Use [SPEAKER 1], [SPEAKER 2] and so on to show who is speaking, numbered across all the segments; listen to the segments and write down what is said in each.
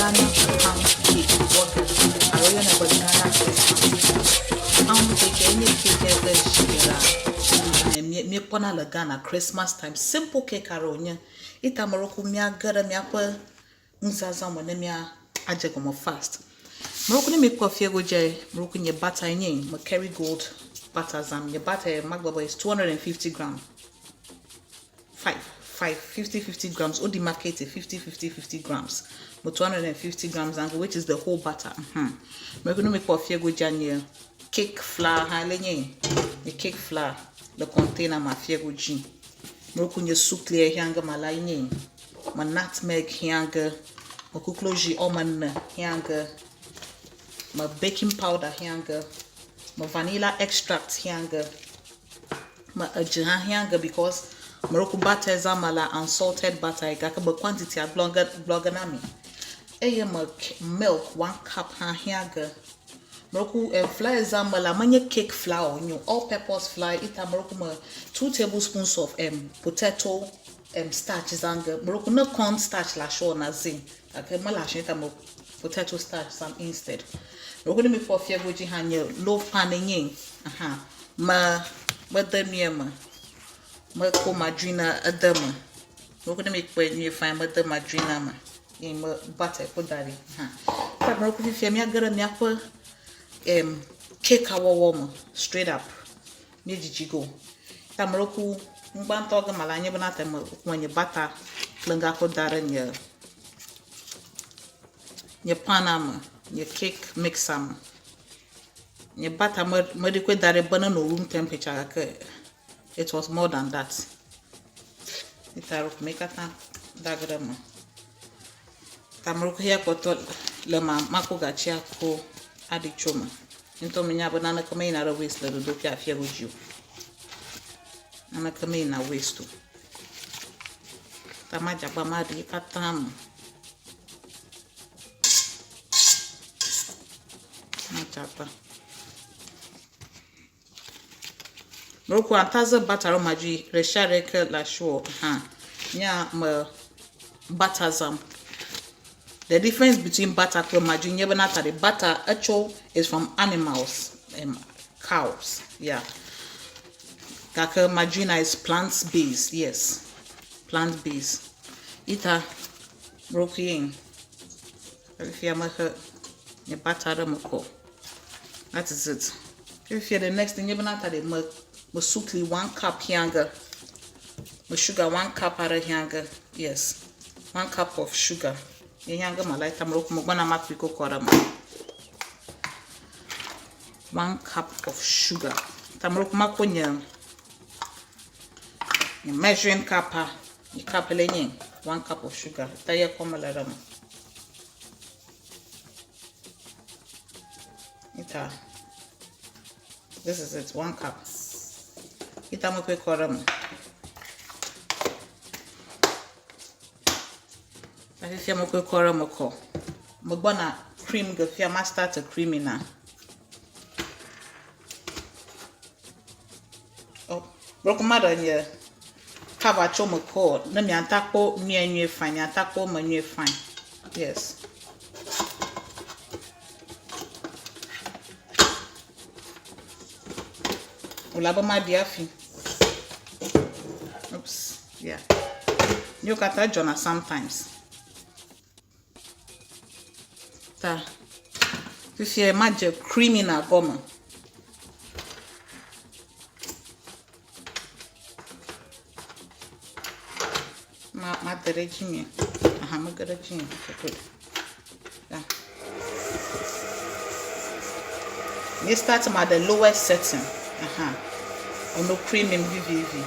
[SPEAKER 1] Ghana pound cake wɔ ge alo woyɔnɛ be Ghana Christmas cake. Pound cake enye cake aɖe zi geɖea míekpɔna le Ghana Christmas time. Simple cake aɖe wònye. Ye ta meɖo míage ɖe míaƒe nuzazã me ne míadze gɔme fast. Meɖo ne míekpɔ fia godze, meɖo nye butter nye me Kerrygold butter zãm. Nye butter magblɔ be is 250 gram. 5 5 50 50 grams. Wo demarcate 50 50 50 grams. Me 250 grams angle which is the whole butter. Meɖo ne míekpɔ fia godze nye cake flour hã le nye nye cake flour le container me afia godzi. Meɖo nye sukli hiã ma la nye me nutmeg hiã ge, me koklozi woame ene hiã ge, me baking powder hiã ge, me vanilla extract hiã ge, me edze hã hiã ge because meɖo butter zã me la unsalted butter gake be quantity gblɔ ge gblɔ ge na mi. Eye me milk 1 cup hã hiã ge. Meɖo flour zã me la menye cake flour wònye o, all purpose flour ita meɖo me 2 tablespoons of potato starch zã ge. Meɖo ne corn starch le asiwò na zĩ gake mele asinye ta me potato starch zãm instead. Meɖo ne mikpɔ fia godzi hã nye loaf pan nye aha me mede nue me mekɔ margarine ede me. Meɖo ne mikpɔe nyuie fine mede margarine me ye me butter kɔ da ɖi hã. Ta meɖo fifia míage ɖe míaƒe cake wɔwɔ me straight up. Míedzidzi go. Ta meɖo ŋgbãtɔ ge ma la nye bena te me me nye butter kple ŋgakɔ da ɖe nye nye pan me, nye cake mixer me. Nye butter me meɖi koe da ɖi be ne nɔ room temperature gake it was more than that. Ita ɖo mi katã da ge ɖe eme. Ta meɖo ya kpɔtɔ le ma mako gatsia ko aɖi tso me. Ŋutɔ menya be naneke meyina ɖe waste le dzodoƒea afia godzi o. Naneke meyina waste o. Ta madze agba maɖi katã me. Madze agba. Meɖo ataze butter ɖe madzi ɖe sia ɖe ke le asiwò hã. Nya me butter zãm. The difference between butter kple margarine nye bena ta ɖe butter etso is from animals, cows, yeah. Gake margarine is plant based, yes, plant based. Ita meɖo yin. Fifia mehe nye butter ɖe me kɔ. That is it. Fifia the next thing nye bena ta ɖe me me sukli 1 cup hiã ge. Me sugar 1 cup aɖe hiã ge. Yes, 1 cup of sugar. Ye hiã ge ma la ita meɖo me gbɔna makui kɔkɔ ɖe me. 1 cup of sugar. Ta meɖo mako nye nye measuring cup a. Nye cup le nye 1 cup of sugar. Ta ye kɔ me le ɖe me. Ita. This is it, 1 cup. Ita me kwe kɔ ɖe me. Ta fifia me kwe kɔ ɖe me kɔ. Me gbɔna cream ge fia ma start creamy na. Oh, broko ma ɖe nye cover tso me kɔ ne miata kpɔ nyuie nyuie fine, miata kpɔ me nyuie fine. Yes. Wòle abe maɖi hafi. Oops, yeah. Míwo katã dzɔna sometimes. Ta fifia madze creamy na gɔme. Ma mate ɖe dzi nye. Aha mege ɖe dzi nye. Okay, good. Yeah. Me start ma the lowest setting. Aha. Ono creamy vivivi.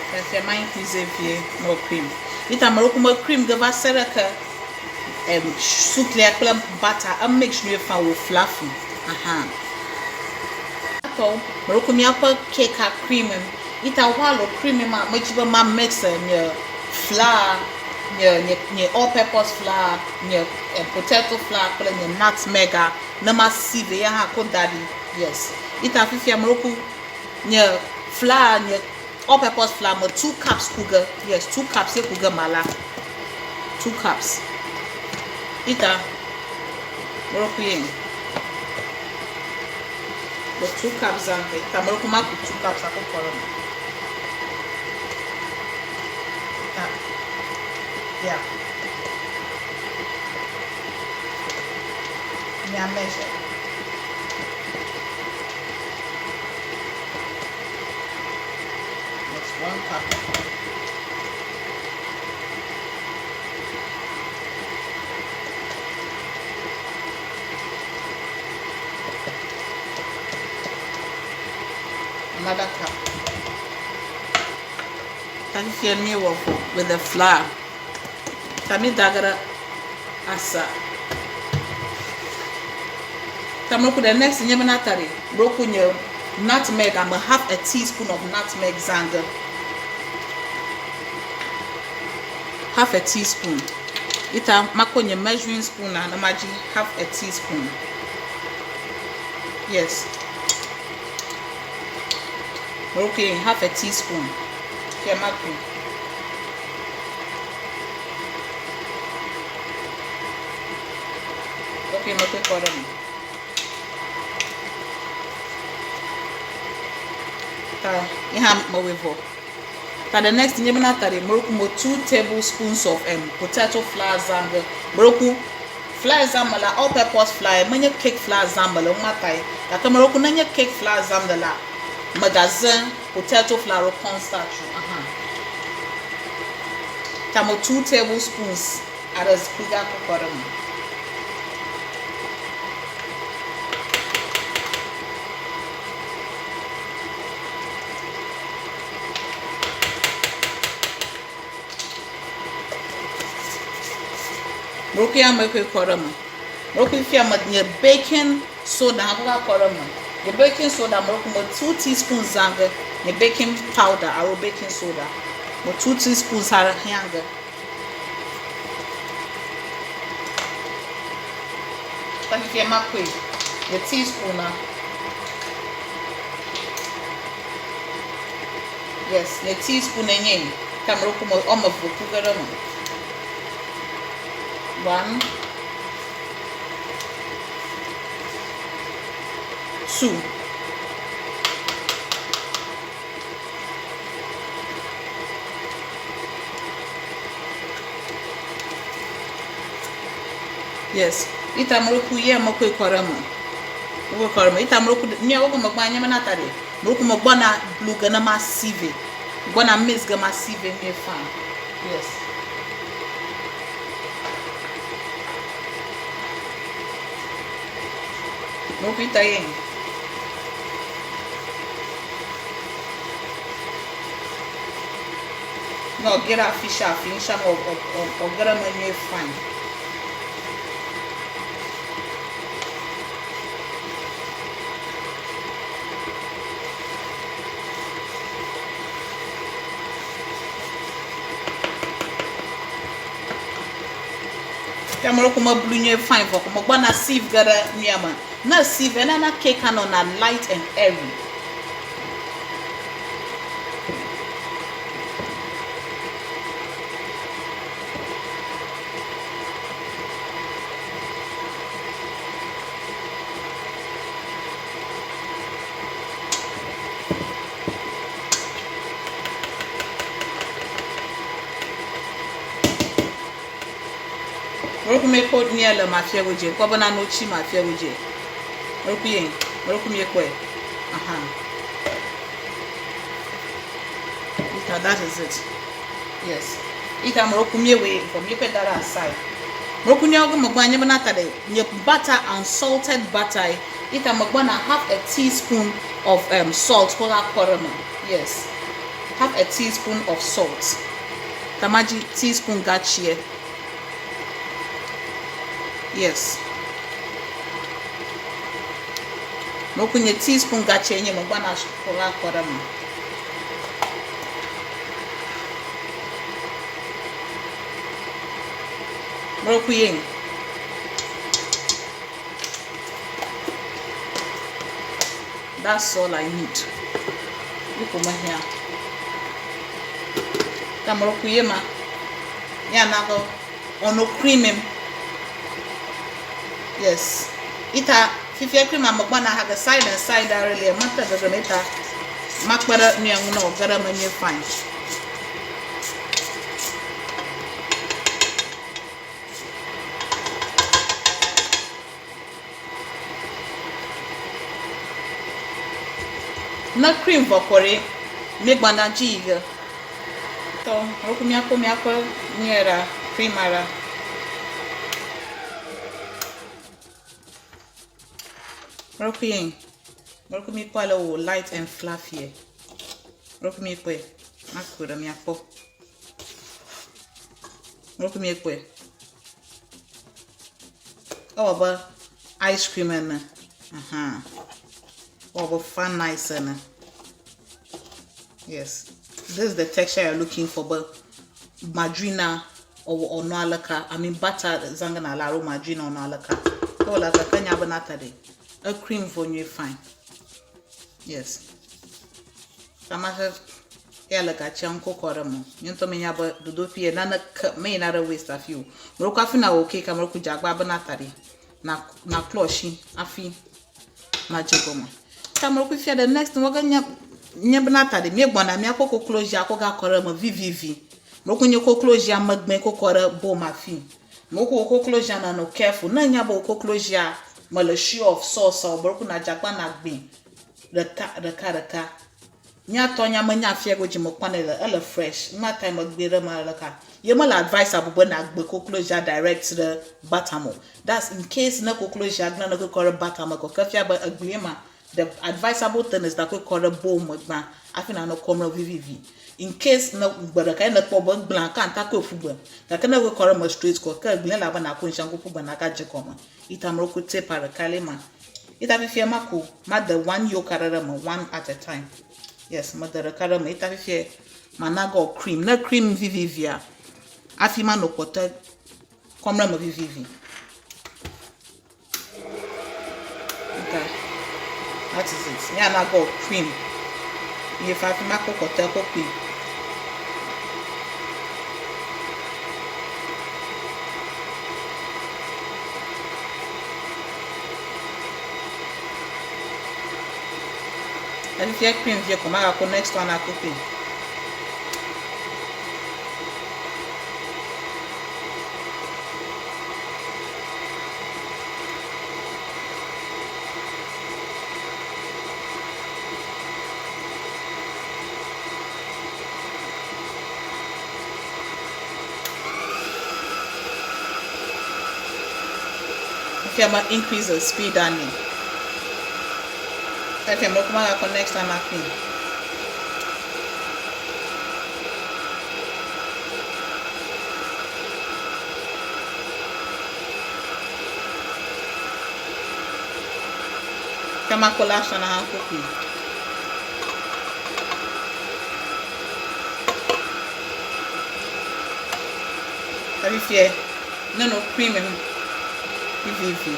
[SPEAKER 1] Fefia ma increase vie no cream. Ita me roku me cream ge va se ɖe ke suklia kple butter e mix nyuie fa wo fluffy. Aha. Tɔ me roku míaƒe cake a cream. Ita wo alo cream ma me dzi be ma mix nye flour, nye nye nye all purpose flour, nye potato flour kple nye nutmeg a ne ma sieve ya hã ko da ɖi. Yes. Ita fifia me roku nye Flour nye all purpose flour me two cups ku ge. Yes, two cups ye ku ge mala. Two cups. Ita moroku ye. The two cups zanke. Ita moroku ma ku two cups ako kɔrɔ me. Ita. Yeah. Mia measure. That's one cup. Another cup. Tafifia mi wɔ with the flour. Tami dagara asa. Tamroku the next nye bena tari. Roku nye nutmeg. I'm a half a teaspoon of nutmeg zanga. Half a teaspoon. Ita mako nye measuring spoon na namaji half a teaspoon. Yes. Okay, half a teaspoon. Here mako. Okay, mako kɔrɔ mi. Ta ihe ma vɔ. Ta the next thing bena ta de moroku mo 2 tablespoons of potato flour zanga. Moroku flour zamba la all purpose flour menye cake flour zamba la ma tai. Gake moroku nenye cake flour zamba la magaze potato flour or cornstarch. Aha. Ta mo 2 tablespoons aras kuga kokoro mo. Moroku ya mekwe kɔrɔ mo. Moroku fia mo nye baking soda ha kɔrɔ mo. Nye baking soda moroku mo 2 teaspoons zanga nye baking powder aro baking soda. Mo 2 teaspoons ha hyanga. Tafifia makwe nye teaspoon na. Yes, nye teaspoon enye. Ta moroku mo omo voku garo mo. 1, 2. Yes. Ita moroku ye moko ikore mo. Moko ikore mo. Ita moroku ni awo mo gba nyama na tare. Moroku mo gba na blue gana ma sieve. Gba na maize gana ma sieve me fine. Yes. Moroku ita ye. No, get a fish a fish or or get a me fine. Yamoro kuma blue nye fine for kuma gba na sieve gara nyama. Na sieve na na cake ano na light and airy. Moroku me ko ni ele ma fie goje ko bona no chi ma fie goje. Moroku yen, moroku me ko e. Aha. Ita, that is it. Yes. Ita moroku me we for me put that aside. Moroku ni ogo mo gba nya na tade nye butter and salted butter. Ita mo gba na half a teaspoon of salt for that koroma. Yes. Half a teaspoon of salt. Tamaji teaspoon gachie. Yes. Moroku nye teaspoon gachie nye mo gba na for koroma. Moroku yen. That's all I need. Yi ko mehiã. Ta mɔlɔku ye ma. Ya na go ono cream him. Yes. Ita fifia cream ame gbana ha ge side and side are le ma te gege me ta. Ma kpe ɖe nua ŋu na wòge ɖe eme nyuie fine. Ne cream vɔ kɔ ɖe, míegbana dzi yi ge. Tɔ, woku míakpɔ míaƒe nuya ɖa, creama ɖa. Woku ye, woku míkpɔ ale wò light and fluffy. Woku míkpɔe, maku ɖe míakpɔ. Woku míekpɔe. Ewɔ abe ice cream ene. Ahan. Ewɔ abe fun ice ene. Yes. This is the texture you're looking for be margarine or ɔnɔ aleka. I mean butter zãge na alo margarine ɔnɔ aleka. Ke wòle keke nya be nata ɖe. E cream vɔ nyuie fine. Yes. Tamaxe ya le gatsia ŋu kɔkɔ ɖe me. Nye ŋutɔ menya be dodoƒi ye naneke meyina ɖe waste hafi o. Meɖo hafi na wò cake meɖo ku dzagba be nata ɖi. Na na klɔ shi hafi nadze gɔme. Ta meɖo ku fia ɖe next wɔge nye nye be nata ɖi. Míegbɔna míakɔ koklozia kɔ gakɔ ɖe eme vivivi. Meɖo ku nye koklozia megbe kɔkɔ ɖe bowl me afi. Meɖo ku wò koklozia na nɔ careful. Ne enya be wò koklozia mele sure of sauce o, meɖo ku na dzagba na gbẽ ɖeka ɖeka ɖeka. Mía tɔ nya menya afia go dzi me kpɔnɛ le ele fresh ma ta me gbe ɖe me le ka ye mele advice abu be na gbe koklozia direct ɖe butter me o that's in case ne koklozia gblẽ ne kɔkɔ ɖe butter me kɔ ke fia be eglie ma the advisable thing is na kɔkɔ ɖe bowl me gbã hafi na nɔ kɔm ɖe vivivi in case ne gbe ɖeka ye ne kpɔ be gblã ka ŋta kɔe ƒu gbe gake ne kɔkɔ ɖe me straight kɔ ke eglie la be na kɔ ŋshiaŋku ƒu gbe na ka dze gɔme ita me ɖo tape ɖeka le ma. Ita fifia maku made one yolk aɖe ɖe eme one at a time. Yes, mede ɖeka ɖe eme. Ita fifia mana gɔ cream. Ne cream vivivia, hafi manɔ kpɔtɔe kɔm ɖe eme vivivi. Okay. That is it. Me ana gɔ cream. Ye fa hafi makɔ kpɔtɔe kɔ kpui. Efifia cream vie ko magakɔ next one akɔ kpee. Fifia ma increase the speed ani. Fifia ma kuma ga next time akpi. Fifia ma ko last one ha cookie. Fifia ne no cream vivivi.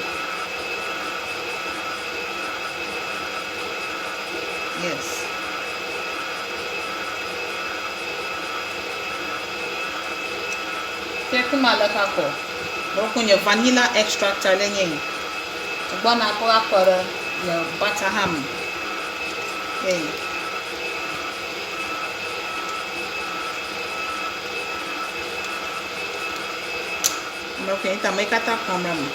[SPEAKER 1] Yes. Fifia cream ale kakɔ. Mɔkɔ nye vanilla extract ale nye yi. Gbɔna kɔ akɔ ɖe nye butter hã me. Hey. Okay, ta me katã kɔm ɖe eme.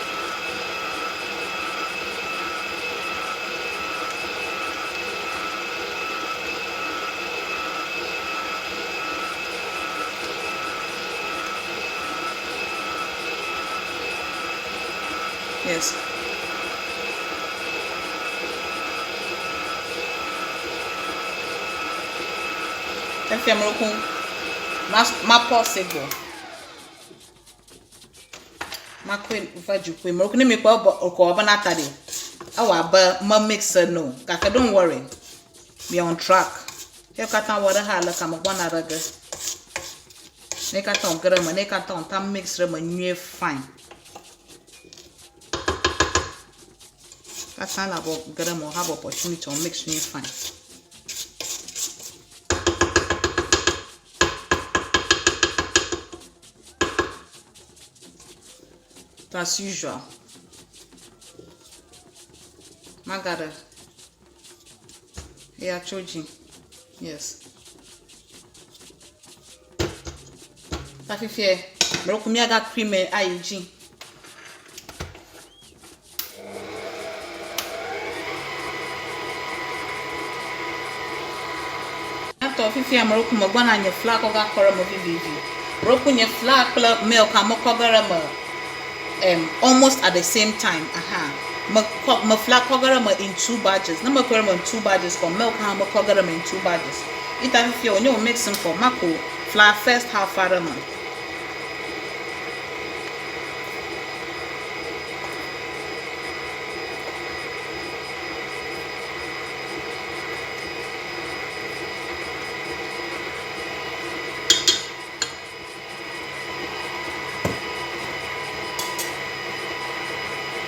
[SPEAKER 1] Yes. Efia mlɔku ma ma pause gbɔ. Makɔe va dzoƒoe. Mlɔku ne mikpɔ bɔ kɔ be nata ɖi. Ewɔ abe me mix ene o. Gake don't worry. We are on track. Ye katã wɔ ɖe xa le kame gbɔna ɖe ge. Ne katã wòge ɖe eme, ne katã wòta mix ɖe eme nyuie fine. Katã le abɔ ge ɖe eme, have opportunity to mix nyuie fine. As usual. Magaɖe eya tso dzi. Yes. Ta fifiɛ, meɖo míaga cream ayi dzi. Tɔ fifia me ɖo me gbɔna nye flour kɔ ga kɔ ɖe me vivivi. Meɖo nye flour kple milk a mekɔ ge ɖe me almost at the same time. Aha. Me kɔ me flour kɔ ge ɖe me in two batches. Ne mekɔ ɖe me in two batches kɔ milk hã mekɔ ge ɖe me in two batches. Ita fifia wònye wo mix kɔ mako flour first half ɖe me.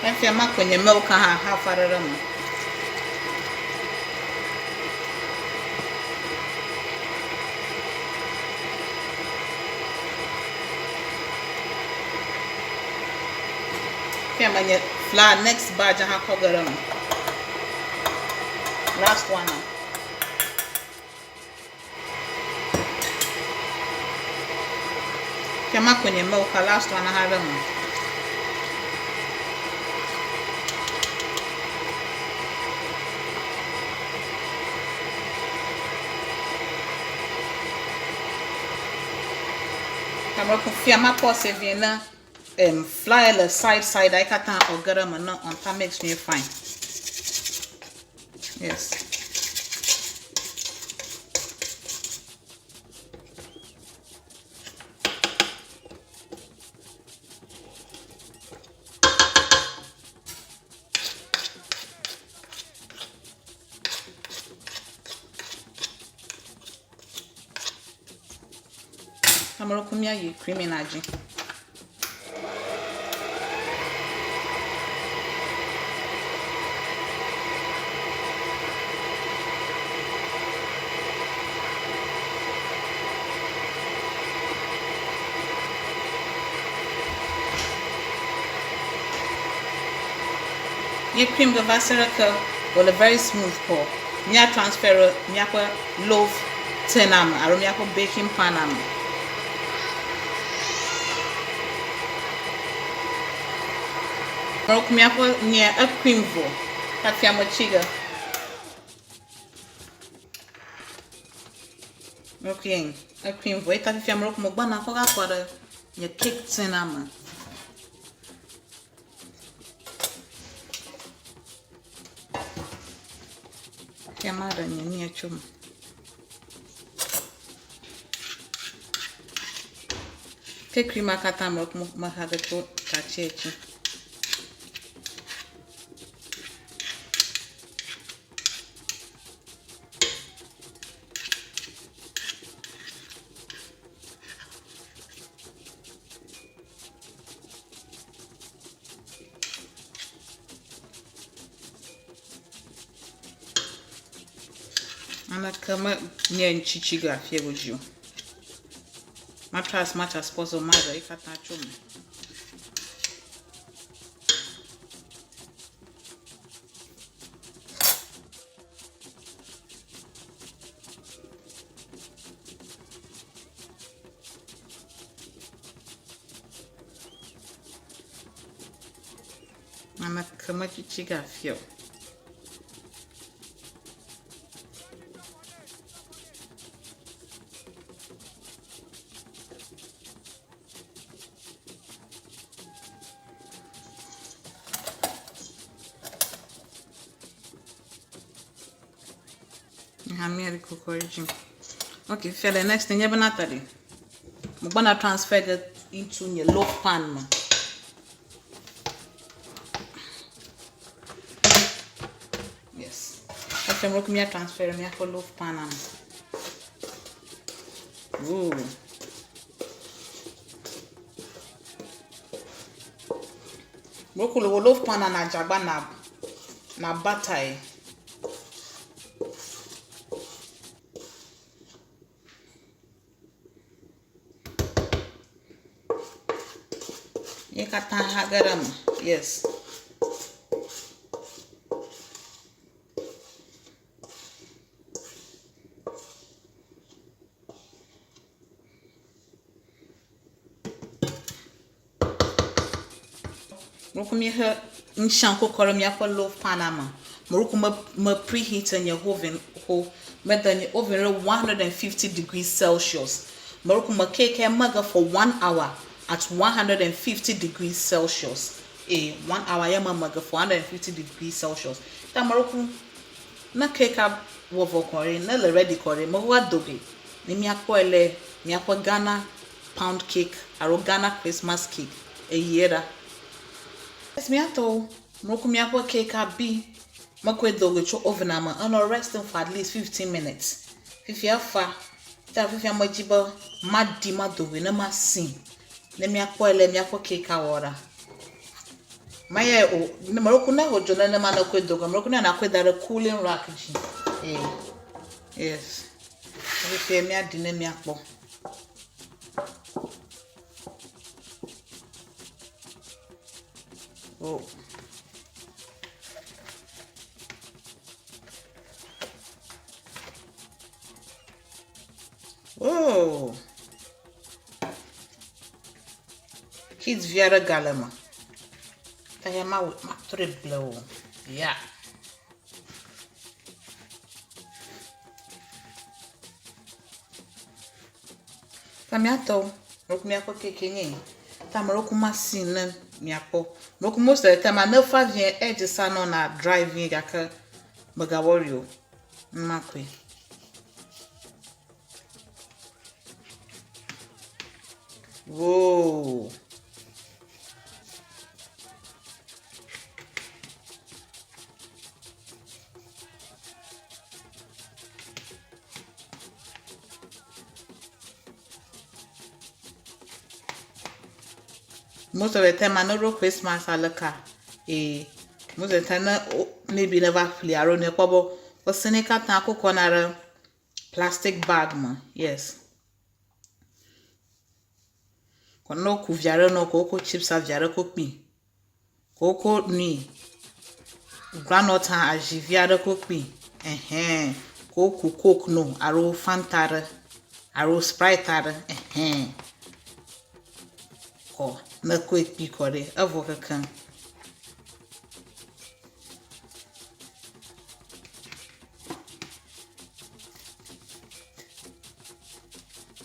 [SPEAKER 1] Efia mako nye milk hã half aɖe ɖe eme. Fia menye flour next batch hã kɔ ge ɖe eme. Last one. Fia mako nye milk last one hã ɖe eme. Ame fia makpɔ se vie ne flour le side side ayi katã wòge ɖe eme ne ɔnta mix nyuie fine. Yes. Ameɖewo míayi creamy na dzi. Nye cream ge va se ɖe ke wòle very smooth kɔ mía transfer ɖe míaƒe loaf tin me alo míaƒe baking pan me. Míaƒe nye ecream vɔ hafi ame tsi ge. Okay, ecream vɔ eta fifia ame ɖe megbana kɔ gakɔ ɖe nye cake tin me. Ke maɖe nye mía tso me. Kekri ma katã me mexa ge tso gatsia dzi. Naneke menye ŋtsitsi ge afia godzi o. Ma try as much as possible maɖe ye katã tso eme. Naneke metsitsi ge afia o. Hamia kokori dzi. Okay, fia the next thing nye be Natalie. I'm gonna transfer it into nye loaf pan me. Yes. After I'm going transfer me for loaf pan am. Ooh. Mokulu loaf pan na jagba na na butter. Eh. Ye katã hã ge ɖe eme. Yes. Mɔku míexe ŋutsã kɔ kɔ ɖe míaƒe loaf pan-a me. Mɔku me me preheat nye oven xoxo. Mede nye oven ɖe 150 degrees Celsius. Mɔku me cake mege for one hour at 150 degrees Celsius. Ee, one hour ye me mege for 150 degrees Celsius. Ta mɔku ne cake-a wɔ vɔ kɔ ɖe, ne le ready kɔ ɖe, meva do goe ne míakpɔe le míaƒe Ghana pound cake alo Ghana Christmas cake eyie ɖa. Esi míatɔwo mlɔku míaƒe cake-a bi, mekɔe do goe tso oven-a me, enɔ resting for at least 15 minutes. Fifia efa, ta fifia medzi be maɖi mado goe ne masii ne míakpɔe le míaƒe cake-a wɔ ɖa. Meye o, ne mlɔku ne wòdzo nenema ne kɔe do goe, mlɔku ne nàkɔe da ɖe cooling rack dzi. Ee, yes. Fifia míaɖi ne míakpɔ. Oh. Oh. Kids vi aɖe gale eme. Ta ya ma matrɔe ble o. Ya. Ta míatɔwo, ɖeko míaƒe keke nye yi. Ta ame ɖewo ma si ne miakpɔ. Ɖeko most of the time ne fa vie edge sa nɔna dry vie gake mega worry o. Numa koe. Whoa. Most of the time ne ɖo Christmas aleka ee most of the time ne maybe ne va ƒli alo ne kpɔ be wosẽnɛ katã ko kɔna ɖe plastic bag me. Yes. Kɔ ne woku via ɖe nɔ ko wokɔ chips via ɖe ko kpi. Ko wokɔ nui groundnut hã azi vi aɖe ko kpi. Ehɛ̃ ko woku coke no alo fanta aɖe alo sprite aɖe ehɛ̃ kɔ ne kɔe kpi kɔ ɖi evɔ kekeŋ.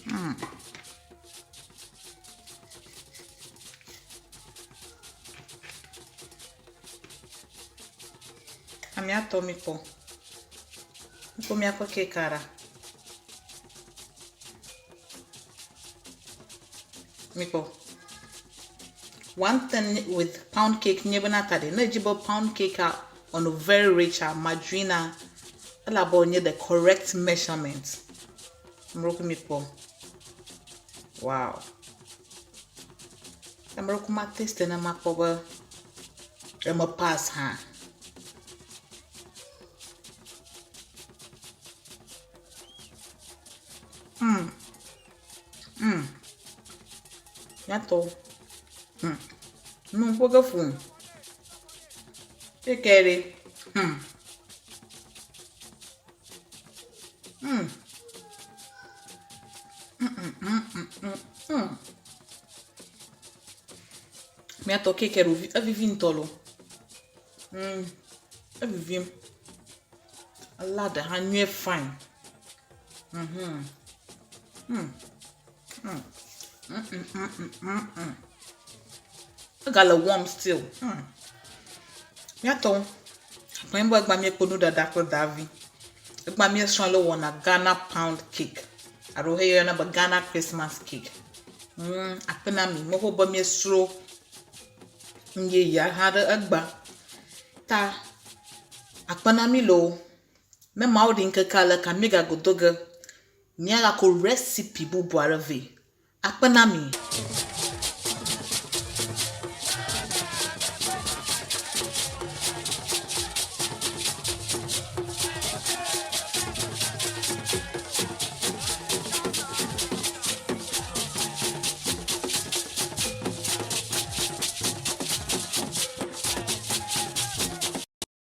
[SPEAKER 1] Hmm. Amea tɔ mi kpɔ. Mikpɔ míaƒe keka ɖa. Mikpɔ. One thing with pound cake nye bena ta ɖe ne edzi be pound cake a on a very rich a margarine a elabe wònye the correct measurement. Mrokui mikpɔ. Wow. Ame ma taste ne makpɔ be eme pass hã. Mm. Mm. Míatɔ. Hmm. Nu ƒo ge fu. Keke ɖe. Hmm. Mm. Mm, mm, mm, mm, mm, mm. Míatɔ keke ɖo evivi ŋutɔ lo. Mm. Evivi. Elá ɖe hã nyuie fine. Mhm. Mm. Mm. Mm, mm, mm, mm, mm, mm. Egale warm still. Mm. Míatɔ akpɔe be egba míekpɔ nuɖaɖa kple davi. Egba míesrɔ̃ ale wɔna Ghana pound cake alo heyɔna be Ghana Christmas cake. Akpe na mi. Meho be míesrɔ̃ nu yeye hã ɖe egba. Ta akpe na mi loo. Ne Mawu ɖi ŋkeke ale ka míegago do ge míagako recipe bubu aɖe vɛ. Akpe na mi.